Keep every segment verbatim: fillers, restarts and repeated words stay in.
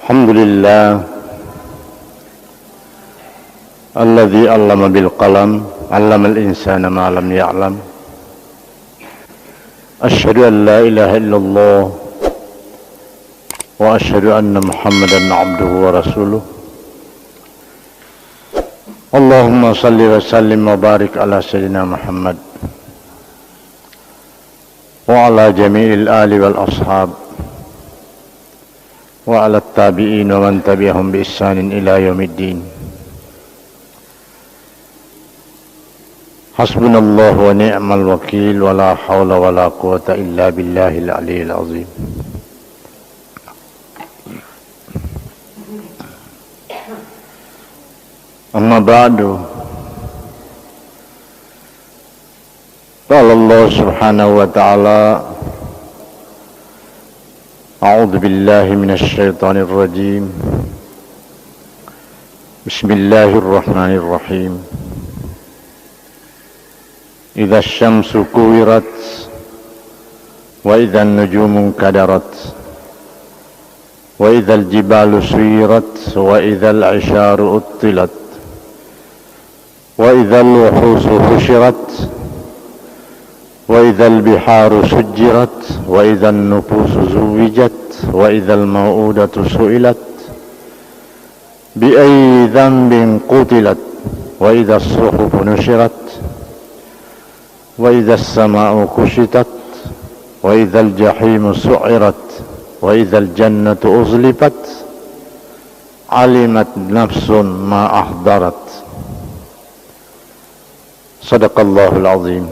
الحمد لله الذي علم بالقلم، علم الإنسان ما لم يعلم. أشهد أن لا إله إلا الله وأشهد أن محمدا عبده ورسوله. اللهم صل وسلم وبارك على سيدنا محمد وعلى جميع الآل والأصحاب وعلى التابعين ومن تبعهم بإحسان إلى يوم الدين. حسبنا الله ونعم الوكيل، ولا حول ولا قوة إلا بالله العلي العظيم. أما بعد، قال الله سبحانه وتعالى: أعوذ بالله من الشيطان الرجيم. بسم الله الرحمن الرحيم. إذا الشمس كورت، وإذا النجوم انكدرت، وإذا الجبال سيرت، وإذا العشار عطلت، وإذا الوحوش حشرت، وإذا البحار سجرت، وإذا النفوس زوجت، وإذا الموءودة سئلت، بأي ذنب قتلت، وإذا الصحف نشرت، وإذا السماء كشطت، وإذا الجحيم سعرت، وإذا الجنة أزلفت، علمت نفس ما أحضرت. صدق الله العظيم.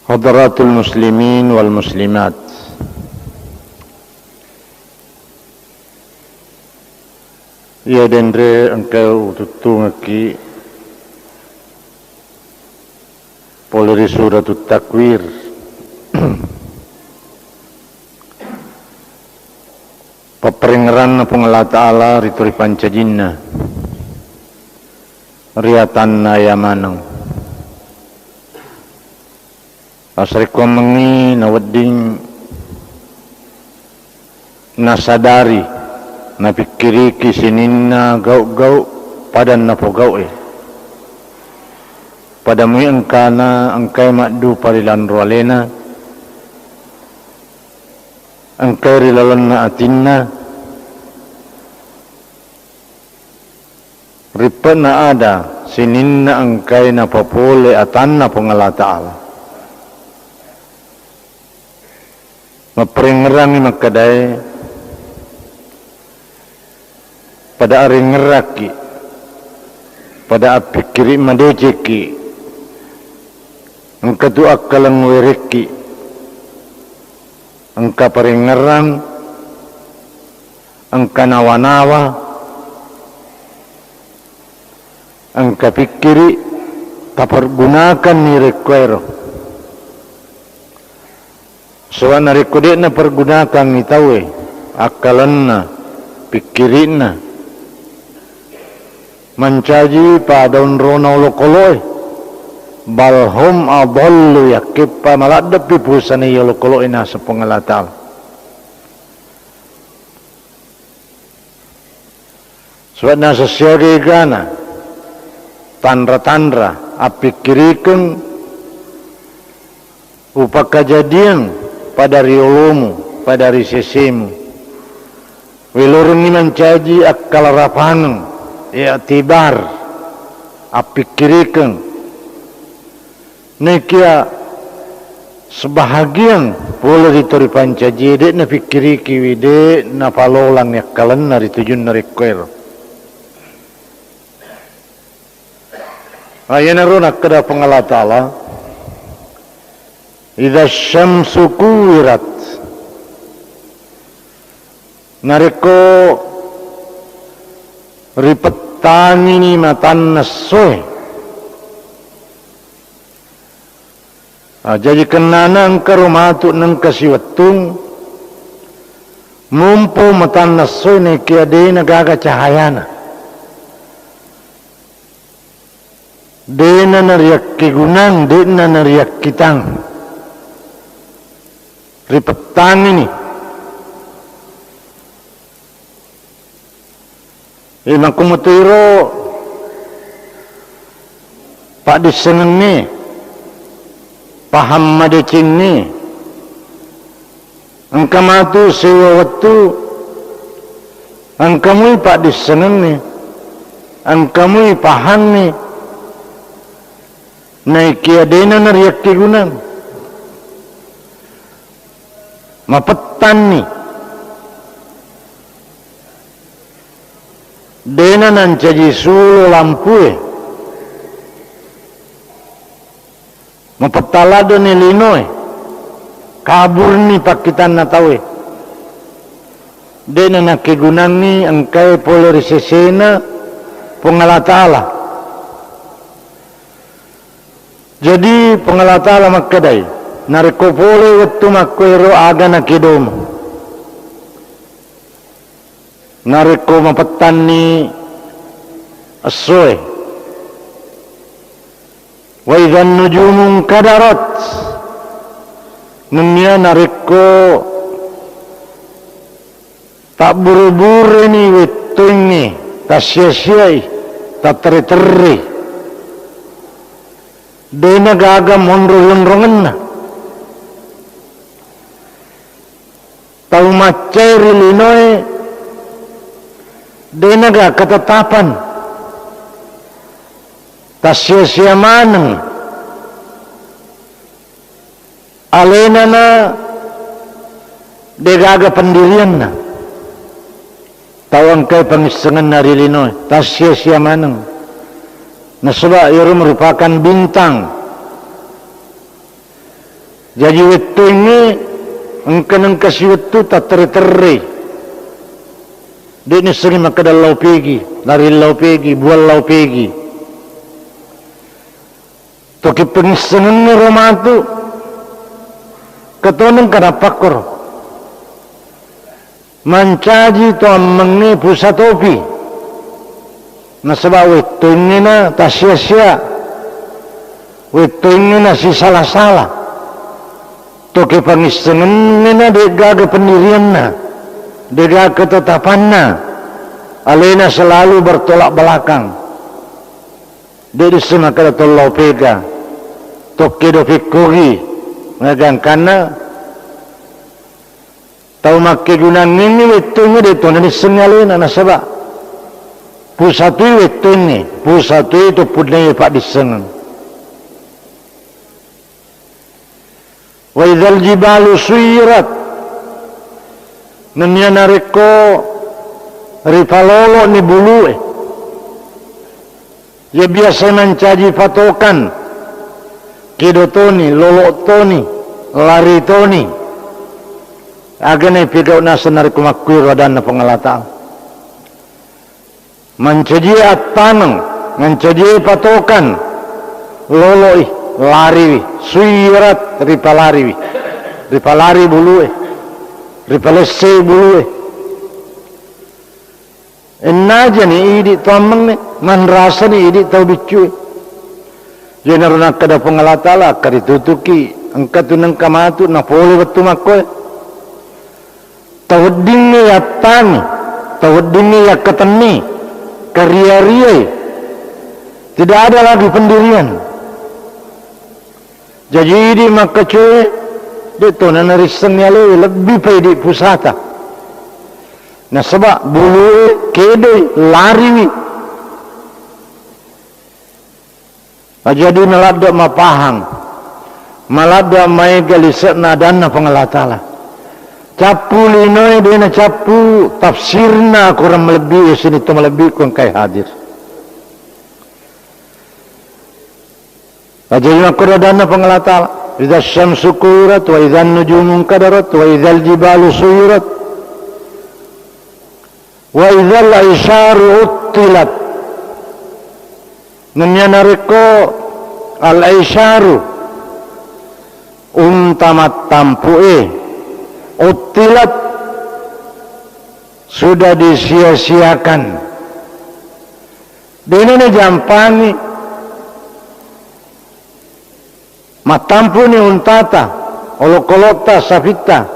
حضرات المسلمين والمسلمات. Iya denre engka ututtungekki pole ri Suratut Takwir. Papparengngeranna Puang Allah Ta'ala ri tau ripancajinna, ri atanna iya maneng. Asrekkuammengngi nawedding nasadari, napikkiriki sininna gau'-gau' pada napogau'e. Pada mui engkana, engkai maddupa ri lanro alena, engkai ri lalenna atinna, rippe'na ada sininna engkai napapole atanna Puang Allah Ta'ala. Mapparengngerangngi makkedae, pada arengngerakki, pada appikkiri madecekki, engkatu akkaleng werekki, engka parengngerang, engka nawa-nawa, engka pikkiri, tapergunakanni rekkoero. Saba' narekko de' napergunakangngi tauwe akkalenna, pikkiri'na, mancaji pada onrona olokolo'e, bal hum adallu, yakkeppa maladde'pi pusanai olokolo'e naseng Puang Allah Ta'ala. Saba' naseng siaga egana tanra-tanra appikkirikeng upakajadiang pada ri olomu, pada ri sesemu. Welorengngi mancaji akkalarapangeng, i'tibar, appikkirikeng. Nekia sebahagiang pole ri tau ripancajie de' napikkirikiwi, de' napalolang yakkalenna ri tujunna rekkoero. Iyanaro nakkeda Puang Allah Ta'ala, "Idza syamsu kuwirat." Narekko ripettangini matanna essoe, ah, jaji kennana engkaro matu nengka siwettung, mumpu matanna essoe nekia de'na gaga cahayana. De'na nariakkegunang, de'na nariakkitang. Ripettangini. E, makkumotoiro paddissengengnge, pahang madecengnge. Engka matu seuwa wettu, engka mui paddissengengnge, engka mui pahangnge, naikia de'na nariakkegunang. Mapettanni. De'na nancaji sulo lampue. Mapetta ladde'ni linoe. Kaburni pakkitanna tauwe. De'na nakkegunangngi engkae pole ri sesena Puang Allah Ta'ala. Jadi, Puang Allah Ta'ala makkedai, narekko pole wettu makkuero aga nakedomu. Narekko mapettanni essoe. Wa idzan nujumu nkadarat. Nennia narekko tabbure-bureni wettuengnge, tassia-siai, tatterre-terrei. De'na gaga monro-onrongenna. Tau maccai ri linoe, de'na gaga ketetapan. Tassia-sia maneng. Alenana de'gaga pendirianna. Tau engkae pangissengenna ri linoe, tassia-sia maneng. Nasaba iyaro merupakan bintang. Jaji wettuengnge engka nengka siwettu tatterre-terrei. De'nissengngi makkeda lao pegi, lari lao pegi, buang lao pegi. Toki pengissengengngero matu, ketoneng kanappakkoro. Mancaji to ammengnge pusa topi. Nasaba wettuengnge na tassia-sia. Wettuengnge na sisala-sala. Toke pangissengengnge na de'gaga pendirianna, de'gaga ketetapanna. Alena selalu bertolak belakang. De' disseng makkeda to lao pega, tokkedo pekkogi, nagangkanna tau makkegunangengngi wettuengnge de' to nanissengngi alena, nasaba pusatui wettuengnge, pusatui to punnai paddissengeng. Wa idzal jibalu suyirat. Nennia narekko ripalolo'ni bulu'e, iya biasa mancaji patokan, kedo toni, lolo' toni, lari toni. Aga naipegau' naseng narekko makkuiro adanna Puang Allah Ta'ala. Mancajie attaneng, mancajie patokan, lolo'i, lariwi, suyirat, ripalariwi, ripalari bulu'e, ripalessei bulu'e. Ennajani idi' to ammengnge, manrasani idi' tau biccue. Iyanaro nakkeda Puang Allah Ta'ala, akkaritutuki, engka tu nengka matu napole wettu makkoe. Taweddingnge yattangi, taweddingnge yakkatenni, karia-riai. Tidak ada lagi pendirian. Jaji idi' makkacoe, de' tona narissengngi alewe, lebbi pa idi' pusata. Nasaba bulue kedoi, lariwi. Ajadi maladde' mapahang, maladde' maega lise'na adanna Puang Allah Ta'ala. Cappu linoe de' nacappu tafsirna akorang malebbi, sining to malebbi ku engkae hadir. Ajadi makkoro adanna Puang Allah Ta'ala, "Idza syamsu kuwirat, wa idzan nujumu kadarat, wa idzal jibalu suyirat." Wa idzal isyaru uttilat. Nennia narekko al isyaru, unta mattampu'e, uttilat, sudah disia-siakan. De'na najampangi. Mattampu'ni untata, olokolo'ta, sapitta,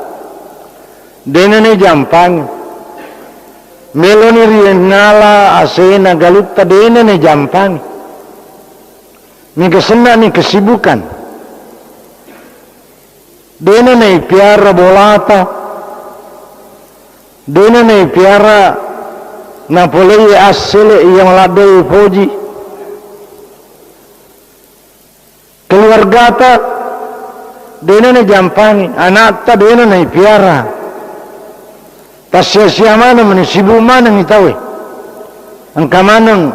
de'na naijampangi. Meloni riennala asena galutta, de'na naijampangi. Mega senna'ni kesibukan. De'na naipiara bolata, de'na naipiara napolei assele iya maladde'i poji. Keluargata de'na naijampangi, ana'ta de'na naipiara. Tassia-sia maneng mani, sibuk manengngi tauwe. Engka maneng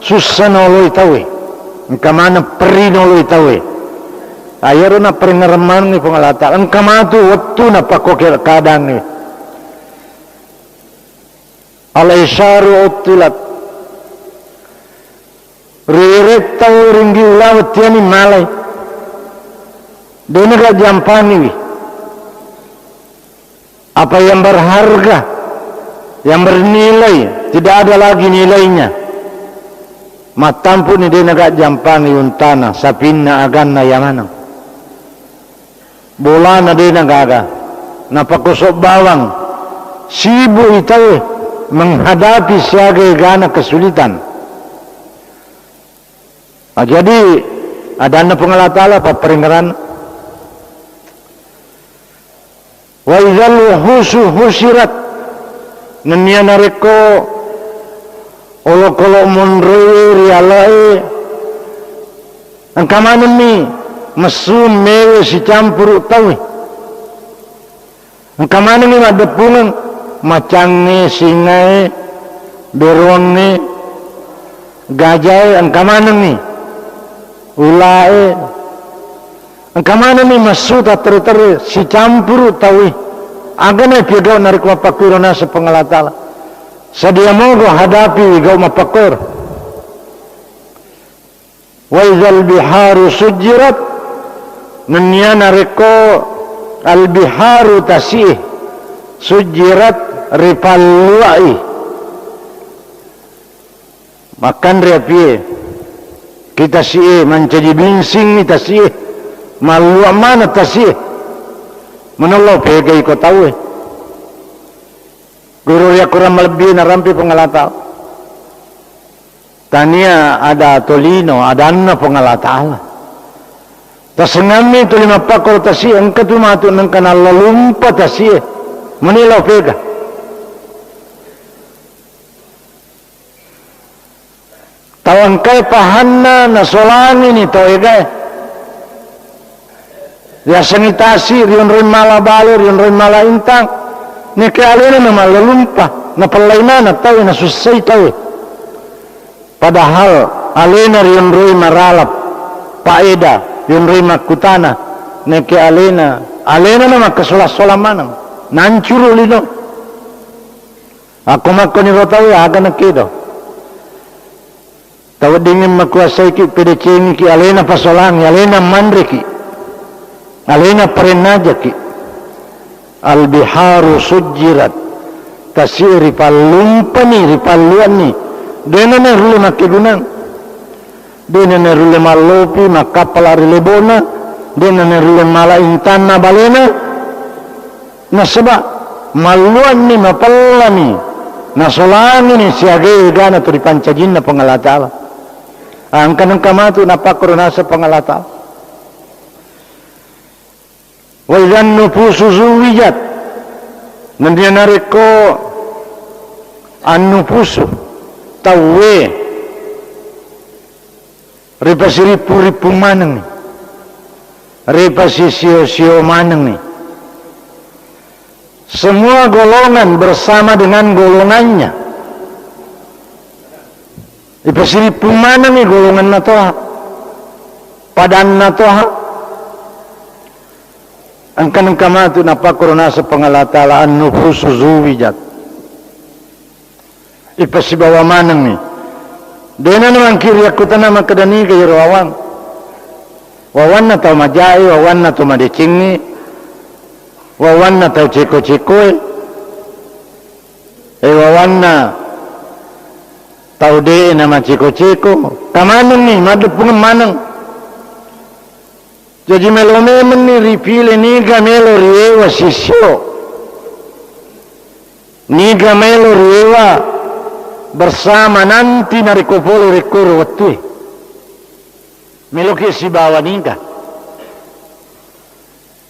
sussa noloi tauwe. Engka maneng perri noloi tauwe. Ayaro napparengngerang manengngi Puang Allah Ta'ala. Engka matu wettu napakkoke keadaangnge. Al-isyaru uttilat. Riweretta ringi ula wettiani malai. De'na ga jampangiwi. Apa yang berharga, yang bernilai, tidak ada lagi nilainya. Mattampu'ni de'na ga jampangi untana, sapinna, aganna iya maneng. Bolana de'na gaga. Napakosok bawang. Sibuk i tauwe menghadapi siaga egana kesulitan. Ah, jadi, adanna Puang Allah Ta'ala papparengngeranna. Wa idzal wuhusu husirat. Nennia narekko olokolo monroe rialae, engka manenni messu mewe sicampuru tauwe. Engka manengngi maddeppungeng, macangnge, singae, beruangnge, gajae, engka manengngi ulae, engka manengngi messu tattere-terre, sicampuru tauwe. Aga naipigau narekko mappakkuiro naseng Puang Allah Ta'ala. Sadia mogo hadapi gau mappakkuiro. Wa idzal biharu sujjirat, nennia narekko al-biharu tasi'e, sujjirat, ripalluai. Makkanre apie, ki tasi'e, mancaji binsingni tasi'e, mallua maneng tasi'e. Menello pegai ko tauwe. Guru riakurang malebbi narampi Puang Allah Ta'ala. Tania ada tolino, adanna Puang Allah Ta'ala. Tasengammi tuli mappakkoro tasi'e, engka tu matu nengka nallalumpa tasi'e. Meni lao pega. Tau engkae pahanna nasolangini tau egae. Riasengngi tasi, rionroi mala bale, rionroi mala intang. Neke alena na mallalumpa, napellai maneng tauwe, nasussai tauwe. Padahal alena rionroi maralap, paeda, rionroi makkutana. Neke alena, alena na makkasola-sola maneng. Nancuru lino. Akko makkoniro tauwe, aga nakedo. Taweddingeng makuasaiki, pedecengiki, alena pasolangi, alena manreki, alena parennajaki. Al-biharu sujjirat. Tasi'e ripallumpani, ripalluanni. De'na narulle makkegunang. De'na narulle mallopi, makkappala ri lebona. De'na narulle mala intanna balena. Nasaba malluanni, mapellani, nasolangini siaga egana tu ripancajinna Puang Allah Ta'ala. Engka nengka matu napakkoro naseng Puang Allah Ta'ala. Wa idzan nufusu zuwijat. Nennia narekko annufusu, tauwe, ripasirippu-rippu manengngi, ripasisio-sio manengngi. Semua golongan bersama dengan golongannya. Ripasirippu manengngi golonganna toha, padanna toha. Engka-engka matu napakkoro naseng Puang Allah Ta'ala, an-nufusu zuwijat. Ipasibawa manengngi. De'na namangkiri akkutana makkeda niga iyaro wawang. Wawanna tau majae, wawanna tau madecengnge, wawanna tau ceko-cekoe, e wawanna tau de'e namaceko-ceko. Kamanengngi, maddeppungeng maneng. Jaji melo memenni ripile niga melo riewa sisio, niga melo riewa bersama nanti narekko pole rekkoro wettue. Meloki sibawa niga.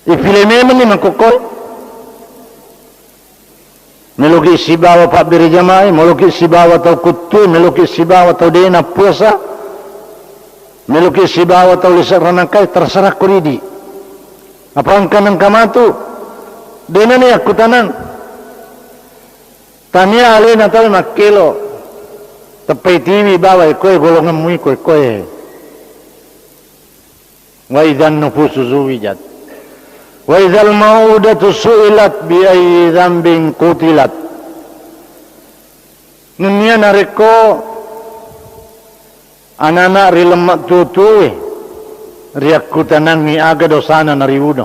Ipile memenni makkokkoe. Meloki sibawa pabbere jamae, meloki sibawa tau kuttue, meloki sibawa tau de nappuasa, meloki sibawa tau lise ranakae, terserah ko ridi. Apa engka nengka matu, de nani akkutanang. Tania alena tau makkelo, teppai tiwi bawa ekoe golongemmu iko ekoe. Wa idzan nufusu zuwijat. Wa idzal mau'udatu su'ilat bi ayyi dzambin qutilat. Nennia narekko anana ri lemma tuo-tuoe riakkutanangngi aga dosana nariuno.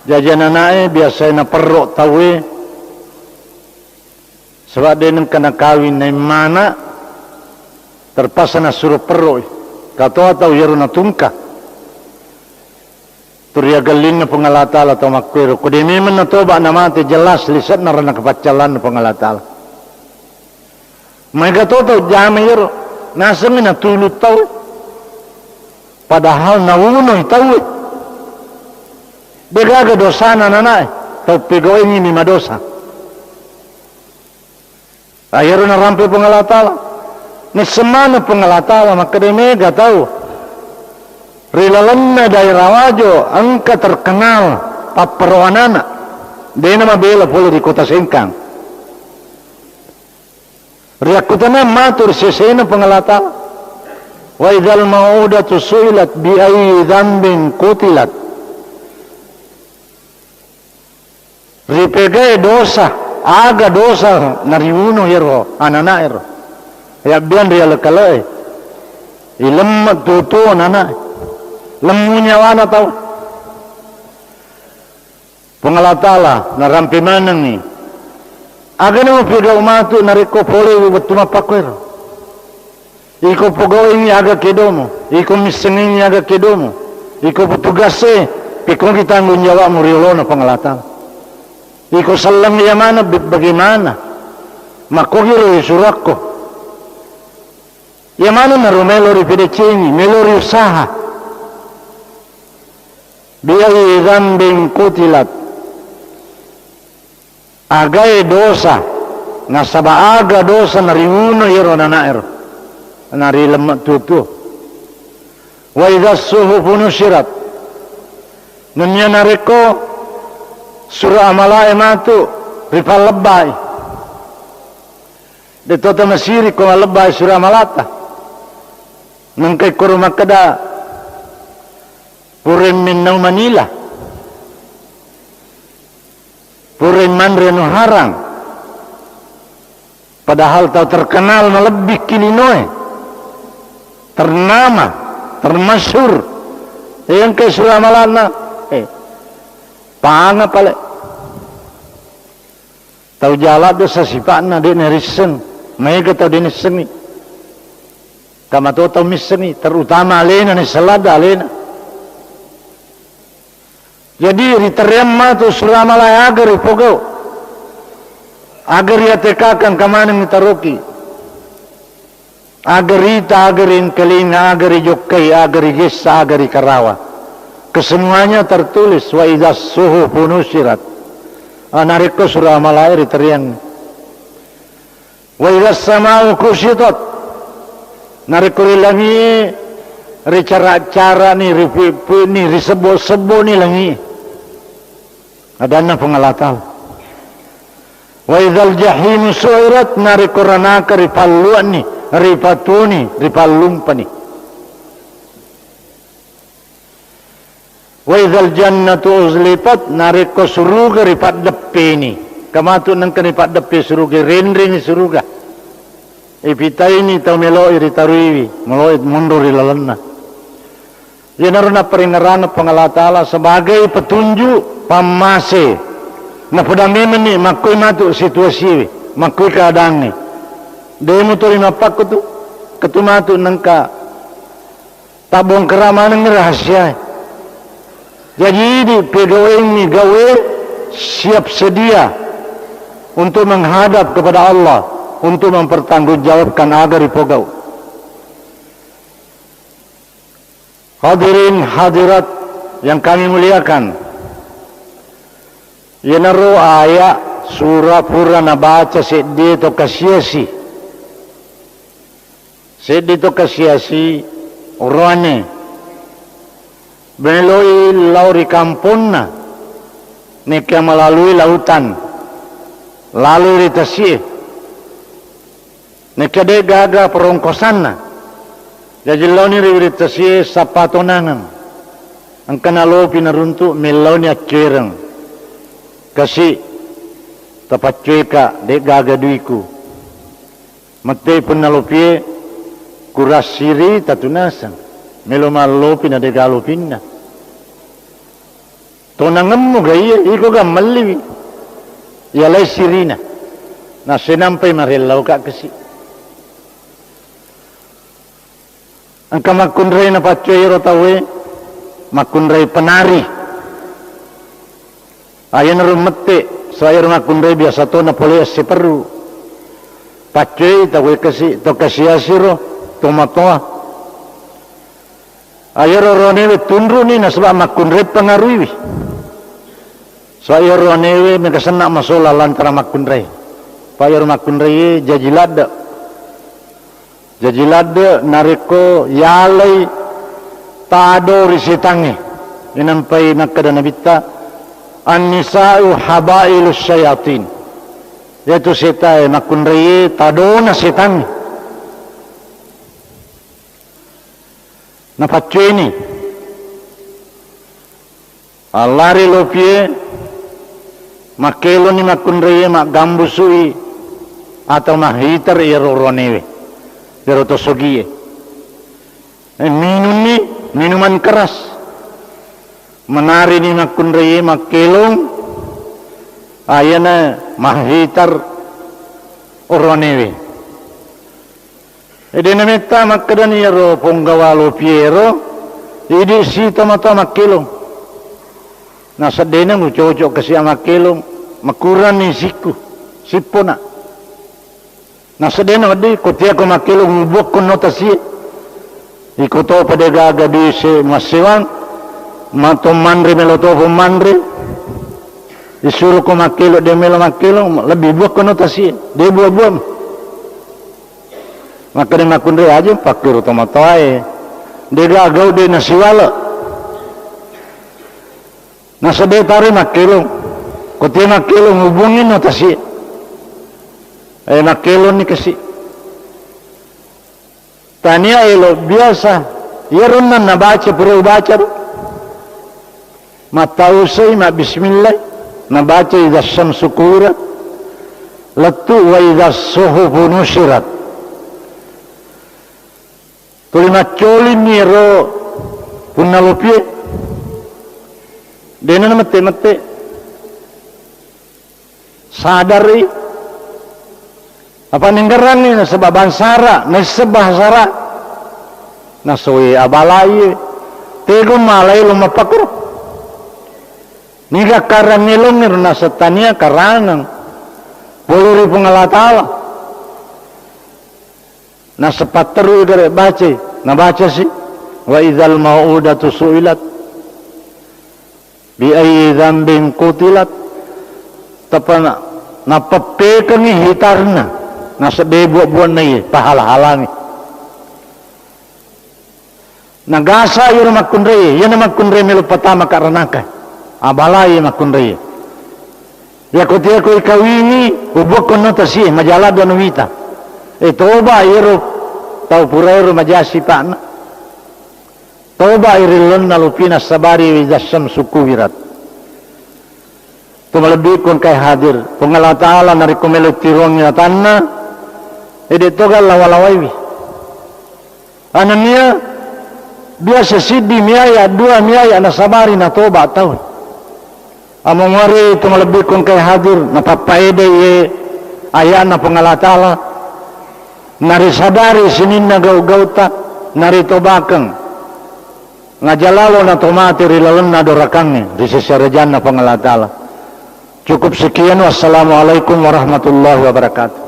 Jaji ananae biasae naperro tauwe. Saba de nengka nakawing naimmana, terpaksa nasuro perroi. Katoa tau iyaro natungka. Turiagellinna Puang Allah Ta'ala tau makkuero. Ko de memeng natoba namate, jelas lise'na rana kepaccallanna Puang Allah Ta'ala. Maega to tau jama iyaro, nasengngi natulu tau. Padahal nawunoi tauwe. Degaga dosana nanae, tau pegaoengngi mi madosa. Ayaro narampe Puang Allah Ta'ala. Nisseng maneng Puang Allah Ta'ala makkeda mega tau ri lalenna daerah Wajo engka terkenal pappero anana. Dena mabela pole ri kota Sengkang. Riakkutanang matu ri sesena Puang Allah Ta'ala. Wa idzal mau'udatu su'ilat bi ayyi dzambin qutilat. Ripegai dosa, aga dosa nariuno iyaro ananaero. Yabbiang ri ale-kale'e. Ilemma tuo-tuo ananae. Lemmu nyawana tau. Puang Allah Ta'ala narampe manengngi. Agana mupigau matu narekko pole wettu mappakkoero. Iko pogauingngi aga kedomu, iko missengingngi aga kedomu, iko petugasse, pekogi tanggung jawabmu ri olona Puang Allah Ta'ala. Iko sellengngi iya maneng, be-, bagaimana? Makkogiro isurakko. Iya maneng naro melo ripedecengi, melo riusaha. Bi ayyi dzambin qutilat. Agae dosa, nasaba aga dosa nariuno iyaro ananaero, narilemma tuo-tuo. Wa idzas suhufu nusirat. Nennia narekko sura amalae matu ripallebbai. Deto tamasiri ko mallebbai sura amalata. Nengka ikkoro makkeda, pura mennau manila. Pura manre anu harang. Padahal tau terkenal malebbikki linoe. Ternama, termasyhur. Eh, engka sura amalanna. Eh, panga pale. Tau jala dosa sipa'na de narisseng. Maega tau de nissengi. Kamato tau missengi, terutama alena, nisseng ladda alena. Jadi, ritereang matu sura amalae aga ripogau, aga riatekakang kamaneng taroki, aga rita, aga riengkalinga, aga rijokkai, aga rigessa, aga rikarawa. Kesemuanya tertulis, wa idzas suhufu nusirat. Ah, narekko sura amalae ritereang. Wa idzas sama'u kusyitat. Narekko ri langi'e ricara-carani, ripu'i-pu'ini, risebbo-sebboni langi'e. Adanna Puang Allah Ta'ala. Wa idzal jahimu su'irat, narekko ranaka ripalluanni, ripatuoni, ripallumpani. Wa idzal jannatu uzlifat, narekko suruga ripaddeppeni. Kamatu nengka ripaddeppe suruga, renrengi suruga. Ipitaini tau melo'i ritaruiwi, melo'i monro ri lalenna. Iyanaro napparingerrana Puang Allah Ta'ala sebagai petunjuk, pammase. Napoda memenni makkoi matu situasiwe, makkoi keadaangnge. De mutu ri mappakkutu, ketu matu nengka Tabbongkara maneng rahasiae. Jaji, idi pegawaimu gaue siap sedia untuk menghadap kepada Allah, untuk mempertanggungjawabkan aga ripogau. Hadirin hadirat yang kami muliakan, iyanaro aya sura pura nabaca seddi to kasiasi. Seddi to kasiasi oroane, meloi lao ri kamponna, nekka melalui lautan, laloi ri tasie, nekka de gaga perongkosanna, jaji laoni ri wiring tasie sappa tonangang, engka nalopi naruntu, mellaoni accoereng, kasi tapaccoeka, de gaga duiku. Mette punna lopie, kurassiri tatunaseng. Melo mallopi na dega lopinna. Tonangemmu ga iya, iko ga melliwi. Iyalai sirina. Nasenampai marellauka kasi. Engka makkunrai napaccoi ero tauwe, makkunrai penari. Ayanaro mette, saba iyaro makkunrai biasa to napole esse perru. Paccoi tauwe kasi, to kasiasiro, to matoa. Ayaro ronewe tunruni nasaba makkunrai pengaruiwi. Saba iyaro ronewe mega senna masola lantara makkunrai. Pa iyaro makkunrai jaji ladde. Jaji ladde narekko yalai tado ri setangnge. Inampai nakkeda Nabitta, "An-nisa'u habailus syayatin." Yaitu setae makkunraie tadona setangnge. Napaccueni. Allari lopie, makkelonni makkunraie maggambusui atau mahiter iyaro ronewe, iyaro to sogie. Eh, minunni minuman keras. Menarini makkunraie makkelong, ayana mahiter oronewe. Ede nametta makkedani iyaro ponggawa lopiero, idi si tomatoa makkelong. Naseddena mucocok kasi makkelong, makurangni sikku, sippona. Naseddena wedding, kotiako makkelong mubuakko no tasie. Iko to pada gaga dui se massewang, mato manre melo to manre. Isuruko makkelong, de melo makkelong, lebbi buakko no tasie. De buah-buah. Makkeda makkunrai aja pakkiro tomatoae. De gaga de nasiwale. Naseddé taroi makkelong. Kotie makkelong, hubungin no tasi. Eh, makkelong ni kasi. Tania elo biasa. Iyaro nabaca, pura ubaca ro. Mattausai, mabbismillah. Nabaca idza syamsu kuwirat. Lettu wa idza suhufu nusirat. Tuli maccolinni ero punna lopie. De'na namette-mette. Sadari. Apa nenggerangngi nasaba bangsara, naisseng bahasara. Nasoe abalai. Tego malai lo mappakuro. Niga karang elongngero nasettania karangeng. Pole ri Puang Allah Ta'ala. Nasepatteru gare bacai, nabacasi, "Wa idzal mau'udatu su'ilat bi ayyi dzambin qutilat." Tappa na-, napeppekengngi hitarna, nasedde buak-buanna iye, pahala-halangi. Nagasa iyaro makkunraie, iyana makkunrai melo patama ka ranaka. Abalai makkunraie. Yako tiako ikawingi, ubuakko no tasie, majaladda no wita. E, toba iyaro tau puraero maja sipa'na. Toba irilonna lopina sabari idza syamsu kuwirat. To malebbiku engkae hadir. Puang Allah Ta'ala narekko melo tiruangngi atanna, ede toga lawa-lawaiwi. Anania biasa siddi miaya, dua miaya nasabari natoba tau. Amamari to malebbiku engkae hadir, napappaedai ye ayana Puang Allah Ta'ala. Narisadari sininna gau-gauta, naritobakeng. Ngaja lalo na to mate ri lalenna dorakangnge ri seserajanna Puang Allah Ta'ala. Cukup sekian, wassalamualaikum warahmatullahi wabarakatuh.